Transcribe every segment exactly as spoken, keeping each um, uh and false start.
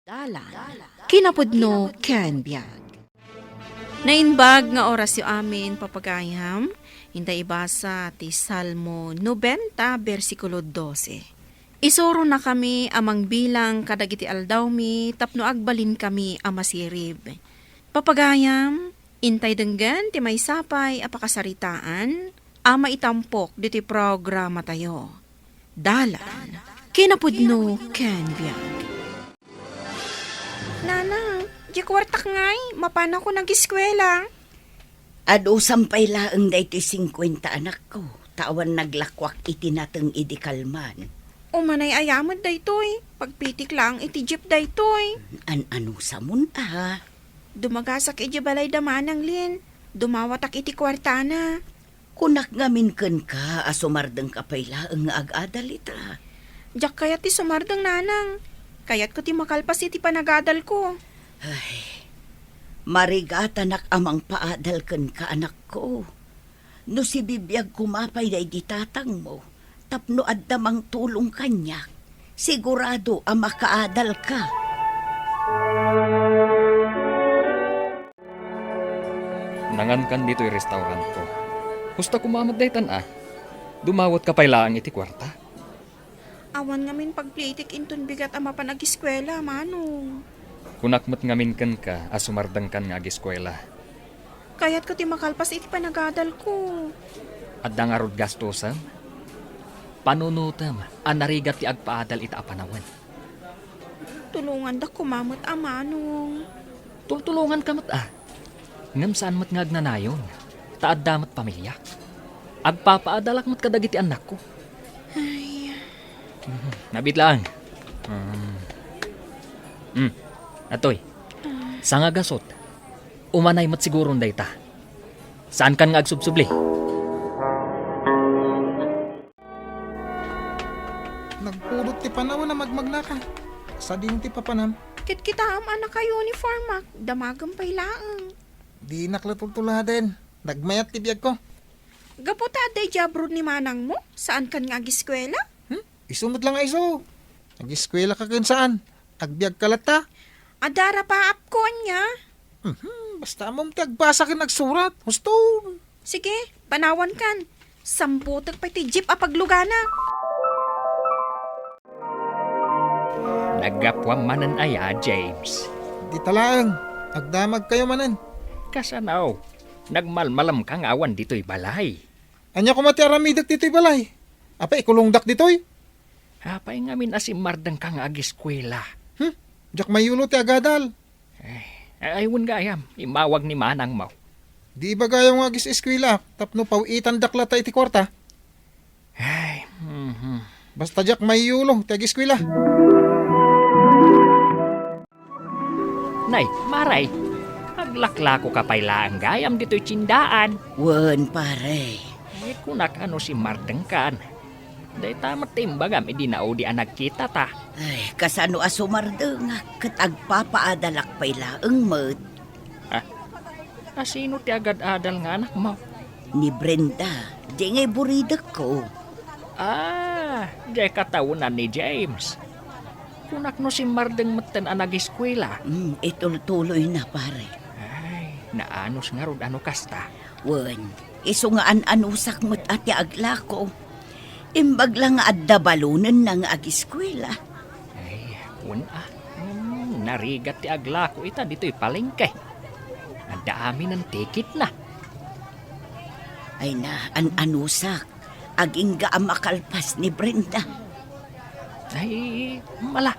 Dalan, kinapudno ken biag. Naimbag nga orasyo amin, papagayam. Inta ibasa ti Salmo nobenta, bersikulo dose. Isuronakami a mangbilang kadagiti aldawmi tapno agbalinkami a masirib. Papagayam, intay denggen ti maysa pay a pakasaritaan a maitampok ditoy programatayo. Dalan, kinapudno ken biag. Nanang, di kuartak ngay, mapanakon agiskuela. Adusam pay laeng daytoy singkuenta, anakko, ta awan naglakuak iti nateng idi kalman. Umanay aya met daytoy, pagpitik laeng iti jeep daytoy. An-anusamon a? Dumagasak idiay balay da Manang Lin. Dumawatak iti kuartana. Kunak ngamin kenka a sumardengka pay laeng nga ag-adal ita. Diak kayat ti sumardeng, Nanang. Kayatko ti makalpas iti panagadalko. Ay, marigatanak a mangpaadal kenka, anakko. No sibibiag koma pay daydi tatangmo tapno adda mangtulong kaniak, sigurado a makaadalka. Nangankan ditoy restaurantko. Kasta koma met daytan a. Dumawatka pay laeng iti kuarta. Awan ngamin pagplitik inton bigat a mapan agiskuela, Manong. Kunak met ngamin kenka a sumardengkan nga agiskuela. Kayatko ti makalpas iti panagadalko. Adda ngarud gastusen? Panunotem a narigat ti agpaadal ita a panawen. Tulongandak koma met a, Manong. Tultulonganka met a. Ngem saan met nga agnanayon, ta adda met pamiliak. Agpapaadalak met kadagiti annakko. Ay. Mhm. Nabit laeng. Um. Hmm. Atoy. Ah. Sangagasot. Umanay met siguron dayta. Saankan nga agsubsubli? Nagpudot ti panawen a magmaglaka. Sadino ti papanam? Kitkitaem a naka-uniformak, damagem pay laeng. Dinak la tultuladen. Nagmayat ti biagko. Gapu ta adda idiay abroad ni manangmo, saankan nga agiskuela? Hmm? Isu met la nga isu. Agiskuelaka ken saan? Agbiagka latta? Adda rapaapko ania. Mhm, basta ammom ti agbasa ken agsurat. Husto. Sige, panawankan. Samputek pay ti jeep a pagluganak. Naggapuam manen aya, James? Dita laeng, agdamagkayo manen. Kasano? Nagmalmalemka nga awan ditoy balay. Ania koma ti aramidek ditoy balay? Apay, ikulongdak ditoy? Apay ngamin a simmardengka nga agiskuela? Hmm? Diak mayulo ti agadal. Ay, ay, wen gayam, immawag ni manangmo. Di ibagayo nga agis-eskuela tapno paw-itandak latta iti kuarta? Ay, mhm. Basta diak mayulo ti agiskuela. Nay, Mare, aglaklakoka pay laeng gayam ditoy tiendaan. Wen, pare. Ay, kunak a no simmardengkan. Dayta met ti imbagam idi naudi a nagkitata. Ay, kasano a sumardengak ket agpapaadalak pay laeng met. Ah, a sino ti agad-adal nga anakmo? Ni Brenda, di ngay buridekko. Ah, diay katawenan ni James. Kunak no simmardeng metten a nagiskuela. Hmm, itultuloyna, pare. Ay, naanus ngarud a no kasta. Wen, isu nga an-anusak met a ti aglako. Imbag la nga adda balonenna nga agiskuela. Ay, wen a. Hmm, narigat ti aglako ita ditoy palengke. Adda aminen tikitna. Ay na, an-anusak. Agingga a makalpas ni Brenda. Ay, mala.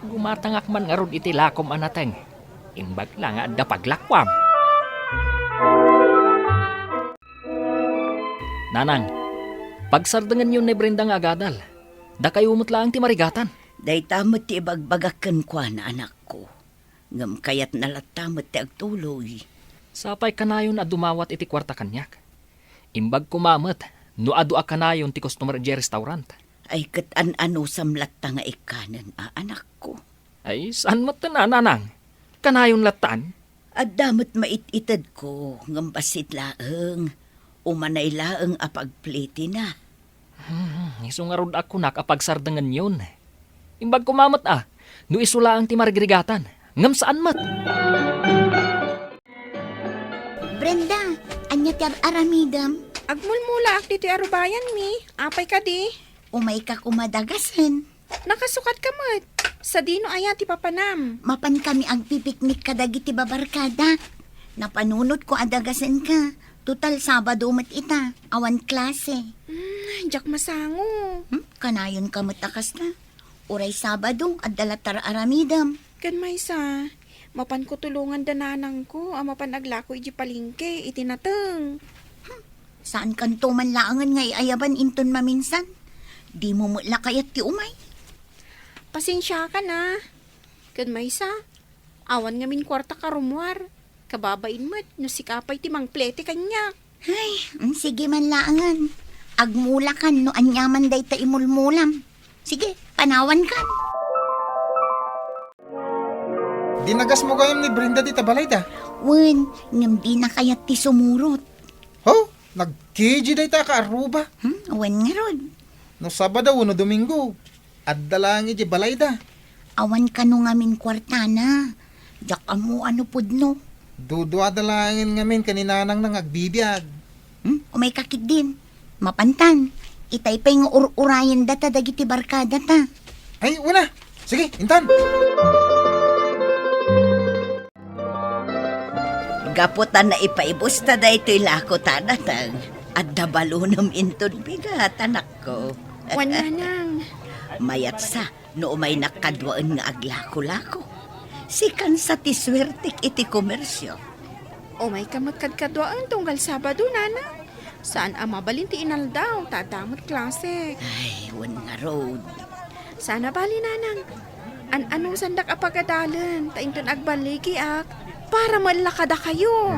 Gumatangak man ngarud iti lakom a nateng. Imbag la nga adda paglakuam. Nanang, pagsardengenyon ni Brenda nga agadal. Dakayo met laeng ti marigatan. Dayta met ti ibagbagak kenkuana, anakko. Ngem kayatna latta met ti agtuloy. Sapay kanayon a dumawat iti kuarta kaniak. Imbag koma met no adu a kanayon ti customer idiay restaurant. Ay, ket an-anusam latta nga ikkanen a, anakko? Ay, saan met ti nanang? Kanayon lattan? Adda met mait-itedko, ngem bassit laeng. Umanay laeng a pagplitina. Hmm, isu ngarud a kunak a pagsardengenyon. Imbag koma met a, No isu laeng ti marigrigat, ngem saan met. Brenda, ania ti ar-aramidem? Agmulmulaak ditoy arubayanmi. Apay kadi? Umayka koma dagasen. Nakasukatka met. Sadino aya ti papanam? Mapankami agpipiknik kadagiti babarkadak. Napanunotko a dagasenka. Total, Sabado met ita. Awan klase. Hmm, diak masango. Hmm? Kanayonka met a kasta. Uray Sabado, adda latta ar-aramidem. Ken maysa, mapanko tulongan da nanangko a mapan aglako idiay palengke iti nateng. Hmm. Saankanto man laengen nga iayaban inton maminsan? Dimo met la kayat ti umay? Pasensiakan a. Ken maysa, awan ngamin kuartak a rummuar. Kababain met no sika pay ti mangplete kaniak. Ay, mm, sige man laengen. Agmulakan no aniaman dayta imulmulam. Sige, panawankan. Dinagasmo gayam ni Brenda dita balayda? Wen, ngem dina kayat ti sumurot. Ho? Nag-K G dayta a kaarruba? Hmm, wen ngarud. No Sabado wenno Domingo, adda laeng idiay balayda. Awan kano ngamin kuartana. Diak ammo a no pudno. Duduada laengen ngamin ken ni nanangna nga agbibiag. Hmm? Umayka ketdin. Mapantan. Itay pay nga ur-urayendata dagiti barkadata. Ay, wen a. Sige, intan. Gapu ta naipaibusta daytoy lakota a nateng, adda balonem inton bigat, anakko. Wen, nanang. Mayatsa, no umaynak kaduaen nga aglakolako. Sikan sa ti suertek iti komersio. Umayka met kadkaduaen tunggal Sabado, nanang. Saan a mabalin ti inaldaw, ta adda met klase. Ay, wen ngarud. Saan a bali, nanang. An-anusandak a pagadalen, ta inton agballigiak, para met la kadakayo.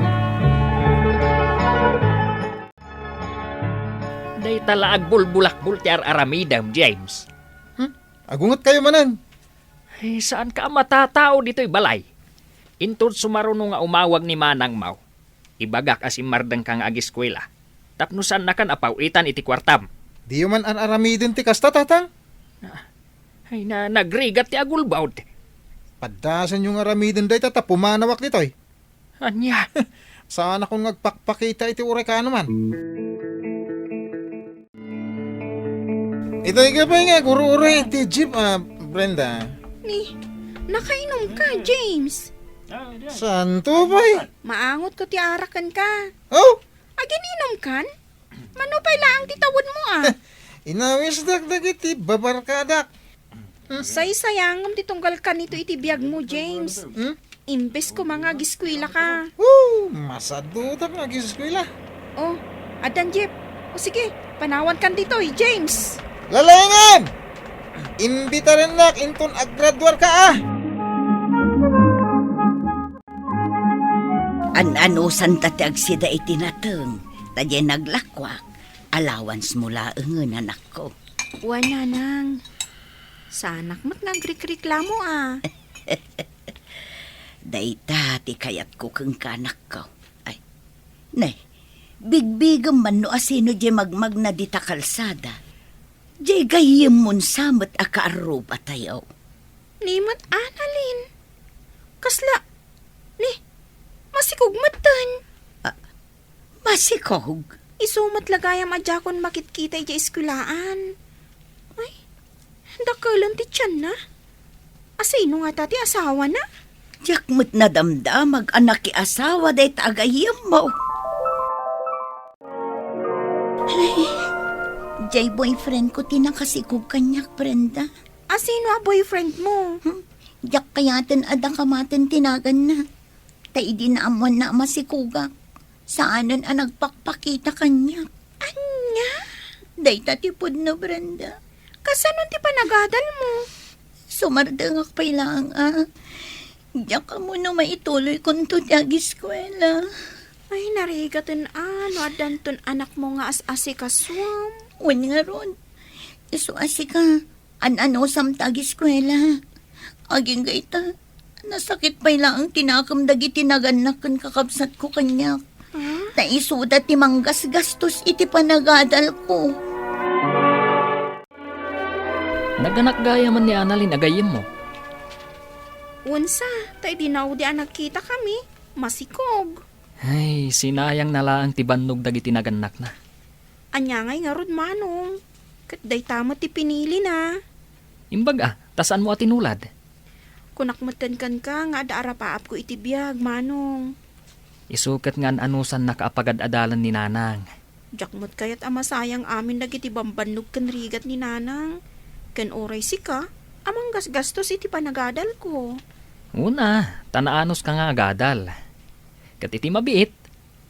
Dayta la agbulbulakbol ti ar-aramidem, James. Hmm? Agungetkayo manen. Ay, saanka a matatao ditoy balay? Inton sumaruno nga umawag ni manangmo, ibagak a simmardengka nga agiskuela, tapno saannakan a paw-itan iti kuartam. Diyo man ar-aramiden ti kasta, tatang? Ah, ay, na, nagrigat ti agulbod. Paddasenyo nga aramiden dayta ta pumanawak ditoy. Ania? Saanakon nga agpakpakita iti uray kaano man. Itay ka pay nga agur-uray iti jeep, ah, Brenda. Ni, nakainumka, James? Saanto pay? Maangotko ti arak kenka. Oh? Agin-inumkan? Mano pay laeng ti tawedmo, a? Inawisdak dagiti babarkadak. Saysayangem ti tunggal kanito iti biagmo, James. Hmm? Imbes koma nga agiskuelaka. Woo! Masadutak nga agiskuela. Oh, addan jeep. O sige, panawankan ditoy, James. Lalaingem! Imbitarennak inton aggraduarka, a! An-anusanta ti agsida iti nateng, ta diay naglakuak, allowance mo laengen, anakko. Wen, nanang. Saanak met nga agrikriklamo, a. Dayta ti kayatko kenka, anakko. Ay, nay, bigbigem man no asino diay magmagna dita kalsada. Diay gayyemmon sa met a kaarrubatayo. Ni met, Annalyn. Kasla, ni, masikog metten. Ah, masikog? Isu met la gayam a diakon makitkita idiay eskuelaan. Ay, dakelen ti tianna. Asino ngata ti asawana? Diak met nadamdamag a nakiasawa dayta a gayyemmo. Ay, diay boyfriend ko ti nakasikog kaniak, Brenda. Asino a boyfriend mo? Hmm? Diak kayaten a dakamaten ti naganna. Ta idi naammoanna a masikogak, saanen a nagpakpakita kaniak. Ania? Dayta ti pudno, Brenda. Kasano ti panagadalmo? Sumardengak pay laeng a diak ammo no maituloykonto ti agiskuela. Ay, narigaten a no addanton anakmo nga as-asikasuam. Wen ngarud, isu a sika, an-anusam ta agiskuela. Agingga ita, nasakit pay laeng ti nakem dagiti nagannak ken kakabsatko kaniak. Ah? Ta isuda ti manggasgastos iti panagadalko. Naganak gayamen ni Annalyn a gayyemmo. Unsa, ta idi naudi a nagkitakami, masikog. Ay, sinayangna laeng ti bannog dagiti nagannakna. Ania ngay ngarud, Manong? Ket dayta met ti pinilina. Imbag a, ta saanmo a tinulad? Kunak met kenka nga adda arapaapko iti biag, Manong. Isu ket nga an-anusannaka a pagad-adalan ni Nanang. Diak met kayat a masayang amin dagiti bambannog ken rigat ni Nanang. Ken uray sika a manggasgastos iti panagadalko. Una, ta naanuska nga agadal. Ket iti mabiit,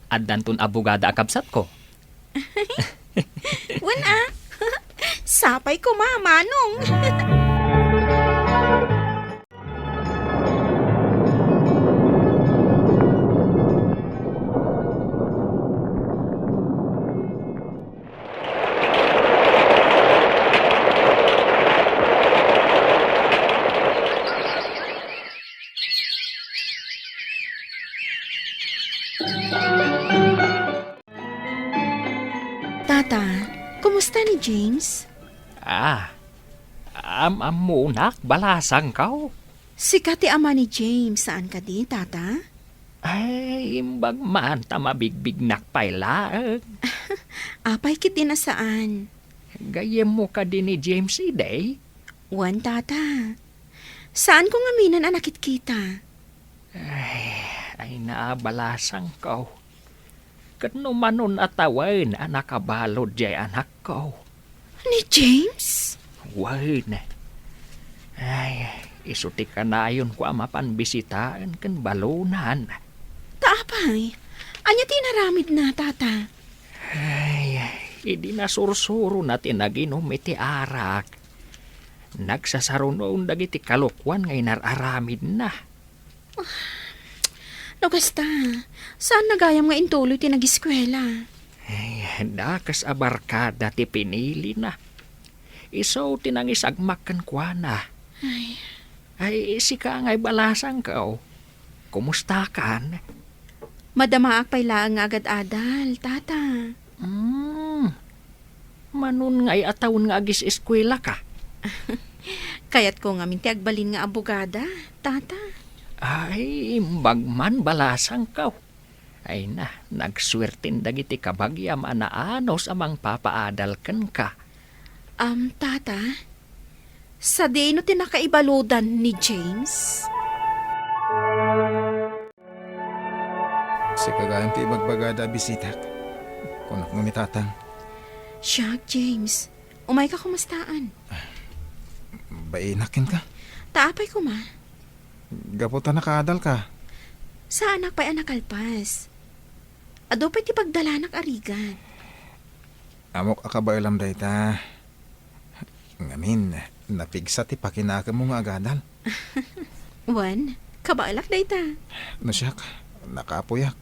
addanton abogada a kabsatko. Wen a, sapay koma, Manong. Tata, kumusta ni James? Ah, am-ammonak, balasangko. Sika ti ama ni James, saan kadi, Tata? Ay, imbag man ta mabigbignak pay laeng. Apay ketdi a saan? Gayyemmo kadi ni James idi? Wen, Tata. Saanko ngamin a nakitkita. Ay, ay, naabalasangko. Ket no manon a tawen a nakabalud diay anakko. Ni James? Wen. Ay, isu ti kanayonko a mapan bisitaen ken balonan. Ta apay, ania ti inaramidna, Tata? Ay, idi nasursurona ti naginum iti arak, nagsasarunon dagiti kalokuan nga inar-aramidna. No kasta, saanna gayam nga intuloy ti nagiskuela? Ay, dakes a barkada ti pinilina. Isu ti nangisagmak kenkuana. Ay. Ay, sika ngay balasangko. Kumustakan? Madamaak pay laeng nga agad-adal, Tata. Hmm. Manon ngay a tawen nga agis-eskuelaka? Kayatko ngamin ti agbalin nga abogada, Tata. Ay, imbag man, balasangko. Ay na, nagsuerten dagiti kabagiam a naanus a mangpapaadal kenka. Am, Tata, sadino ti nakaibaludan ni James? Sika gayam ti ibagbagada a bisitak. Kunak no ni Tatang. Siak, James. Umayka kumastaan. Bainak kenka? Ta apay koma? Gapu ta nakaadalka. Saanak pay a nakalpas. Adu pay ti pagdalanak a rigat. Ammok a kabaelam dayta. Ngamin, napigsa ti pakinakemmo nga agadal. Wen, kabaelak dayta. No siak, nakapuyak.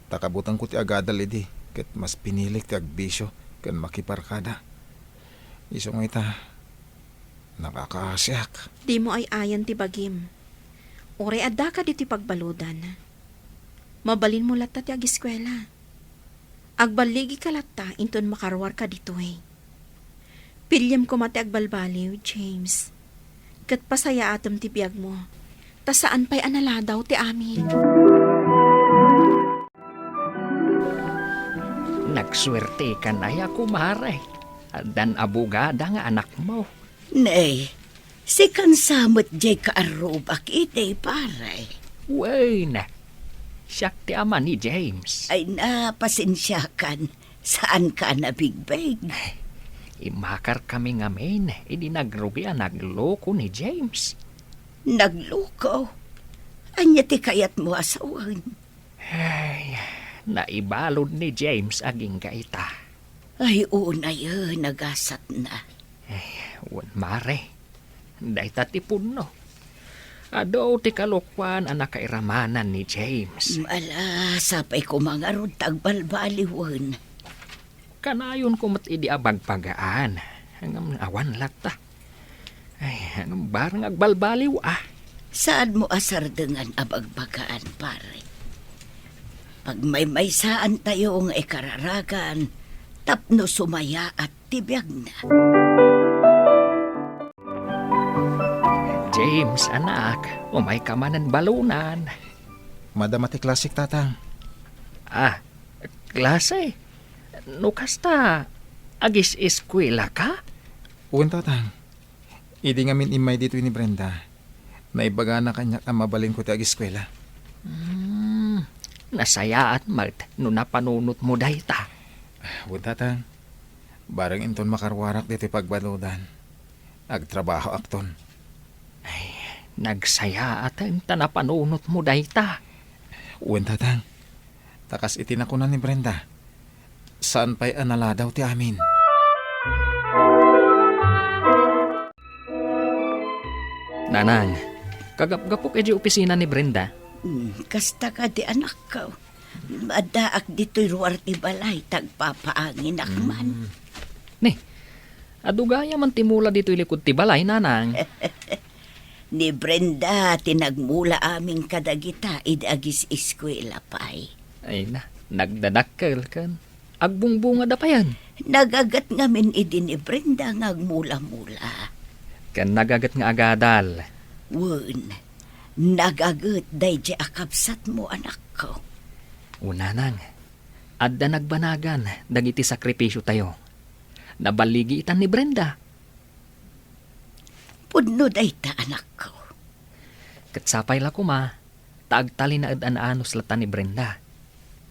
Ta kabutengko ti agadal idi, ket mas pinilik ti agbisio ken makibarkada. Isu nga ita, nakakaasiak. Dimo ay-ayan ti bagim. Uray addaka ditoy pagbaludan, mabalinmo latta ti agiskuela. Agballigika latta inton makaruarka ditoy. Piliem koma ti agbalbaliw, James. Ket pasayaatem ti biagmo, ta saan pay a naladaw ti amin. Nagsuertekan aya, kumare. Addan abogada nga anakmo. Nay, sikan sa met diay kaarrubak idi, pare. Wen, siak ti ama ni James. Ay na, pasensiakan. Saanka a nabigbig? Imakarkami ngamin idi nagrugi a nagloko ni James. Nagloko? Ania ti kayatmo a sawen? Ay, naibalud ni James agingga ita. Ay, unay, eh, nagasatna. Ay, wen, mare. Dayta ti punno. Adu ti kalokuan a nakairamanan ni James. Ala, sapay koma ngarud ta agbalbaliwen. Kanayonko met idi a bagbagaan. Ngem awan latta. Ay, ngem barang agbalbaliw a. Saanmo a sardengan a bagbagaan, pare. Pagmaymaysaantayo nga ikararagan tapno sumayaat ti biagna. James, anak, umayka manen balunan. Madama ti klasek, Tatang. Ah, klase? No kasta, agis-eskuelaka? Wen, Tatang. Idi ngamin immay ditoy ni Brenda, naibagana kaniak a mabalinko ti agiskuela. Hmm, nasayaat met no napanunotmo dayta. Wen, Tatang. Bareng inton makaruarak ditoy pagbaludan, agtrabahoakton. Ay, nagsayaat ta napanunotmo dayta. Wen, Tatang. Ta kas iti nakuna ni Brenda, saan pay a naladaw ti amin. Nanang, kagapgapok idiay opisina ni Brenda. Hmm, kasta kadi, anakko. Addaak ditoy ruar ti balay, ta agpapaanginak man. Hmm. Ni, adu gayam man ti mula ditoy likud ti balay, Nanang. Ni Brenda ti nagmula amin kadagita idi agis-eskuela pay. Ay na, nagdadakkel ken agbungbungada payen. Nagaget ngamin idi ni Brenda nga agmula-mula. Ken nagaget nga agadal. Wen, nagaget daydiay a kabsatmo, anakko. O, Nanang, adda nagbanagan dagiti sakripisiotayo. Naballigi itan ni Brenda. Pudno dayta, anakko. Ket sapay la koma, ta agtalinaed a naanus latta ni Brenda.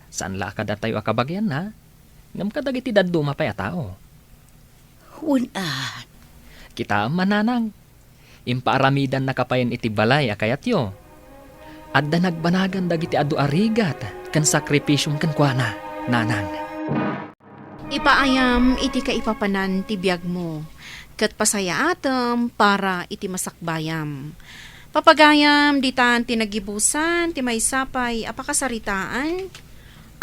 Saan la a kadatayo a kabagianna, ngem kadagiti dadduma pay a tao. Wen a. Kitaem, Nanang. Impaaramidannaka payen iti balay a kayatyo. Adda nagbanagan dagiti adu a rigat ken sakripisiom kenkuana, Nanang. Ipaayam iti kaipapanan ti biagmo, ket pasayaatem para iti masakbayam. Papagayam, ditan ti nagibusan ti maysa pay a pakasaritaan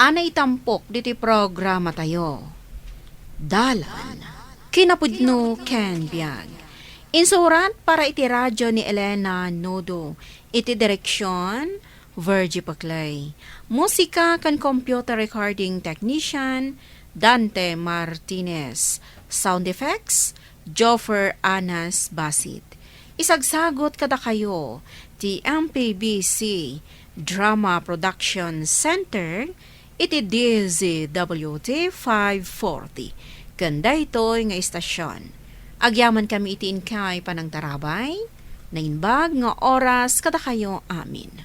a naitampok ditoy programatayo. Dalan, kinapudno ken biag. Insurat para iti radyo ni Elena Nodo. Iti direksion, Virgie Paclay. Musika ken computer recording technician, Dante Martinez. Sound effects, Joffer Anas Basit. Isagsagot kadakayo ti M P B C Drama Production Center iti D Z W T five forty. Ken daytoy nga istasion, agyamankami iti inkay panangtarabay. Naimbag nga oras kadakayo amin.